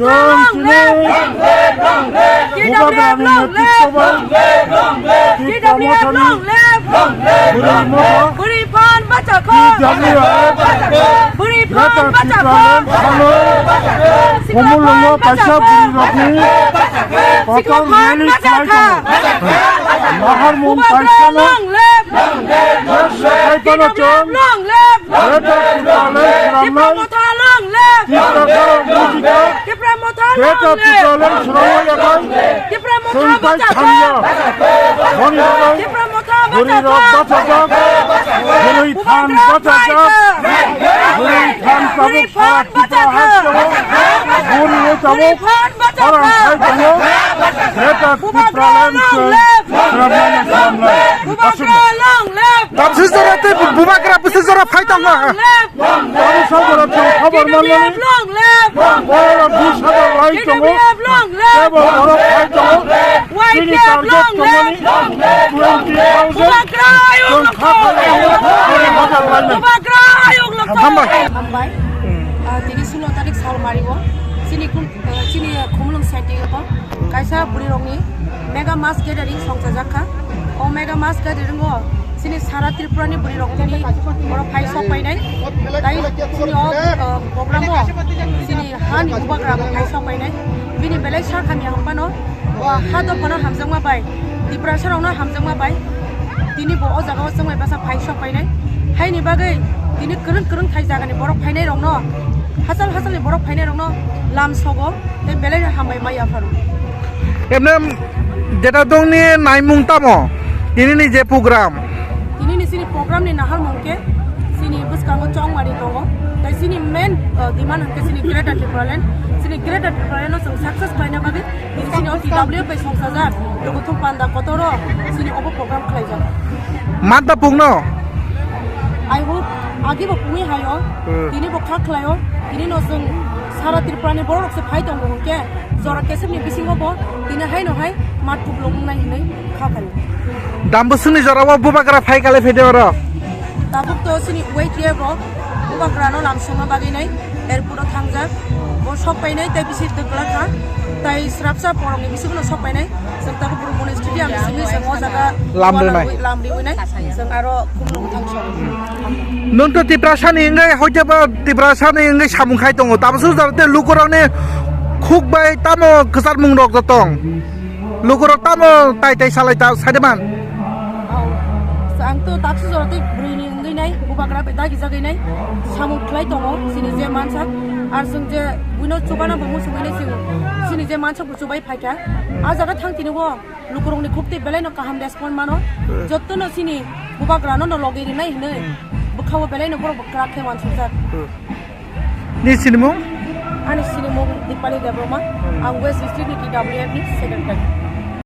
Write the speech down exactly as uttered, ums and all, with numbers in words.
Chwng tini Bubagrani netritwo bai Tipra Mothani Bwrwi Motha T W F Greater Tipraland Salo Khumulwngo kaisa bwrwirokni kotor rally khlai tongo. Naharmung kaisano Kaiphano chwng Greater Tipraland swnamnai Tipra Borok Mujika Greater Tipraland swnamnai yakhai chwng bai thangya. Boni bagwi bwrwirok bachajak, bwrwi than bachajak, bwrwi than tabuk sara Tipra haste o bwrwi o tabuk khorang khai tongo. Greater Tipraland chwng swnamnai swnamnai. Aswk. Tabuk swijora tei Bubagra bwswijora phai tongo. Tabuk swijora chwng khobor manmani. Boyaro bish hajar lai tongo. Tebo borok phai tongo. Chini target tongmani twenty thousand. Chwng kha kha lai tongo, twenty hajar laimani. Hambai. Hambai. Ah, tini sulo tarik sal mario. Chini kun, ah, chini Khumulwng side o kaisa bwrwirokni mega mass gathering songchajak kha. O mega mass gathering o chini sara Tripura ni bwrwirok tini borok phai sok painai. Tai chini o, ah, program o chini hani Bubagra bo phai sok painai. Bini belai sakhamya hwnphano, o ha dophano hamjakma bai, Tiprasa rokno hamjakma bai, tini bo o jaga o chwng bai bwsa phai sok painai. Haini bagwi tini kwrwng kwrwng thai jagani borok phainai rokno, hachal hachal ni borok phainai rokno lam sogo tei belai no hambai mai yapharo. Emne jeta dongni naimung tamo tini ni je program? Tini ni chini program ni naharmung khe chini bwskango chongmani tongo. Tai chini main, uh, demand hwnkhe chini Greater Tipraland. Chini Greater Tipraland no chwng success khlaina bagwi tini chini o T W F bai songchajak Luguthum Panda kotoro chini obo program khlaijak. Manta pungno? I hope agi bo pungwi hayo. Hmm. Tini bo kha khlaio. Tini no chwng sara Tripura ni borok se phai tongo hwnkhe jora kesep ni bisingo bo tini hai no hai mat kuplung wngnai hinwi kha khaio. Dambusungni jorao Bubagra phai kale phede oro. Tabuk to chini wait ye bo Bubagra no lam songna bagwi nai airport o thangjak. Bo sok painai tei bisi twkla kha. Tai srapsa borok ni bisingo no sok painai. Chwng tabuk Bru Muni Stadium simi chwng o jaga lam rwnai. Lam riwi nai. Chwng aro Khumulwng thang sok. Nwng to Tiprasa ni wngwi hoite bo Tiprasa ni wngwi samung khai tongo. Tabuk sujak te lukurok ni khuk bai tamo kwchar mung rok tong. Lukurok tamo tai tai salai ta, sai de man. Ang to tabuk sujak te bwrwi ni wngwi nai, Bubagra bai dagi jagwi nai, samung khlai tongo, chini je mansak, ar chwng je buino chubana bo muchungwi nai chwng, chini je mansak bo chubai phaikha. A jaga thang tini bo lukurokni khukti belai no kaham respond mano, jotto no chini Bubagra no no logi rinai hinwi, bwkha o belai no borok bwkha khe wansukjak. Ni sinimung? Ani sinimung Dipali Debbarma, ang West District ni T W F ni secretary.